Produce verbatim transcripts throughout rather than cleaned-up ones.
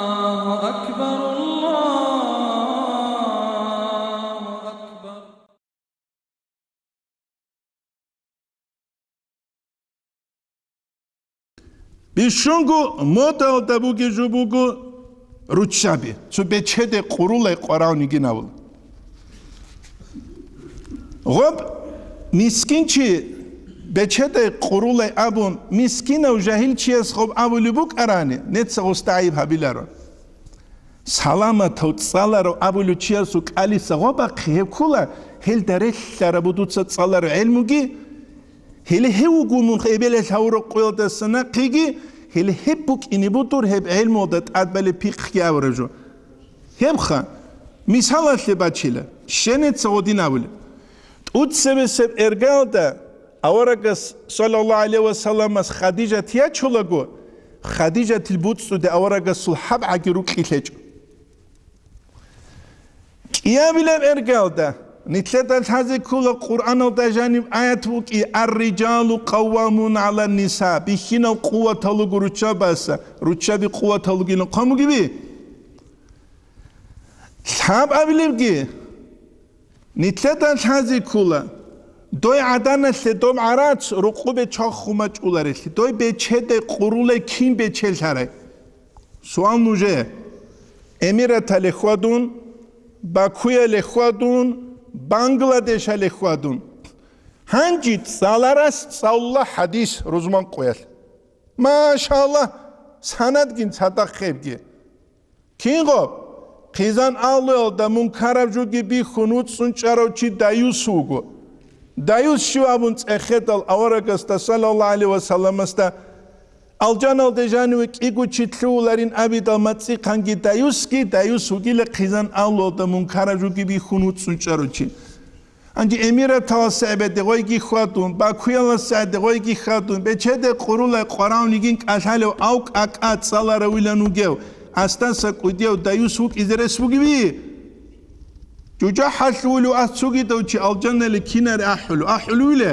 الله أكبر، الله أكبر. Бищунго модалда бугеб жо буго руччаби, цо бечедай къурулай къваравнигин абула. Гъоб мискинчи бечедай къурулай абун, мискинав жагьилчияс гъоб абулеб букӀарани, неца гъосда гӀайиб гьабиларо. Саламатав цӀаларав абулев чиясул кӀалиса гъоб бахъи гьеб ккола, гьелда релълъараб дуца цӀаларав гӀелмуги, гьеле гьев вуго мун эбелалъ гьавураб къоялдаса нахъеги, гьеле гьеб букӀине будур гьеб гӀелмуялда тӀадбалеб пихъги гьавураб жо. Гьебха, мисалалъе бачила, щенеца гъодин абулеб. ТӀуцебесеб эргалда аварагас, саллаллагьу гӀалайгьи ва салламас, Хадижат ячулаго, Хадижатил буцӀцӀуде аварагасул гьабгӀаги рукьи лъечӀо. КӀиабилеб эргалда, нилъеда лъазе ккола Къуръаналда жаниб аят букӀи: «Ар-риджалу къаввамуна гӀалан-ниса», бихьинал къуватал руго руччабаса, руччаби къуватал ругилан хъван бугеби? Лъабабилебги, нилъеда лъазе ккола, дой гӀаданалъе доб гӀарац рукъубе чвахун бачӀуларелъи, дой бечедай къурулай кин бечелъарай? Суал нужее. Эмиратале хьвадун, Бакуяле хьвадун, Бангладешале хьвадун. Гьанже цӀаларас цӀалула хадис рузман къоялъ. Машаллагь, санадгин цадахъ гьебги. Кинго? Хъизан авлуялда мункараб жуги бихьун вуцӀцӀун чӀарав чи даюс вуго. Даюс щив абун цӀехедал аварагасда, саллаллагьу гӀалайгьи ва салламасда, алжаналде жаниве кӀиго чи лъугьуларин абидал мацӀихъанги даюсги, даюс вугила хъизан авлуялда мункараб жуги бихьун вуцӀцӀун чӀарав чи. Гьанже Эмираталас гӀебеде гъойги хьвадун, Бакуялас гӀеде гъойги хьвадун, бечеде къурулай къваравнигин кӀалъалев ав кӀакӀа цӀаларавилан вугев, асдаса кӀудияв даюс вукӀизе рес бугеви? ЖужахӀалъувулев ас цугидав чи алжанали кинаре ахӀулев, ахӀулевиле?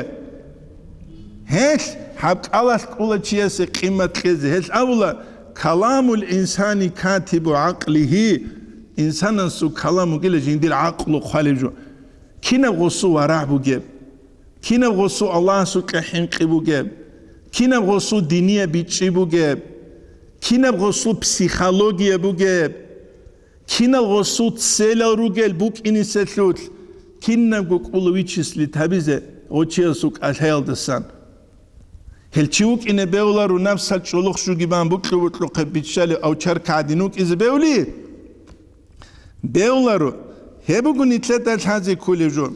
Гьелъ гьаб кӀалалъ кӀула чиясе къимат кьезе. Гьелъ абула: «Каламул инсани катибу гӀакълигьи», инсанасул калам вугила жиндир гӀакълу хъвалеб жо. Кинаб гъосул варагӀ бугеб? Кинаб гъосул Аллагьасукьа хӀинкъи бугеб? Кинаб гъосул динияб бичӀчӀи бугеб? Кинаб гъосул психология бугеб? Кинаб гъосул целал ругел букӀиниселъулъ? Кинабго кӀула вичислить гьабизе гъочиясул кӀалъаялдасан. Гьел чи вукӀине бегьуларо, напсал чӀолохъ жуги бан букьу-букьухъе биччалев авчар кагӀдин вукӀизе бегьули? Бегьуларо. Гьеб буго нилъеда лъазе кколеб жо.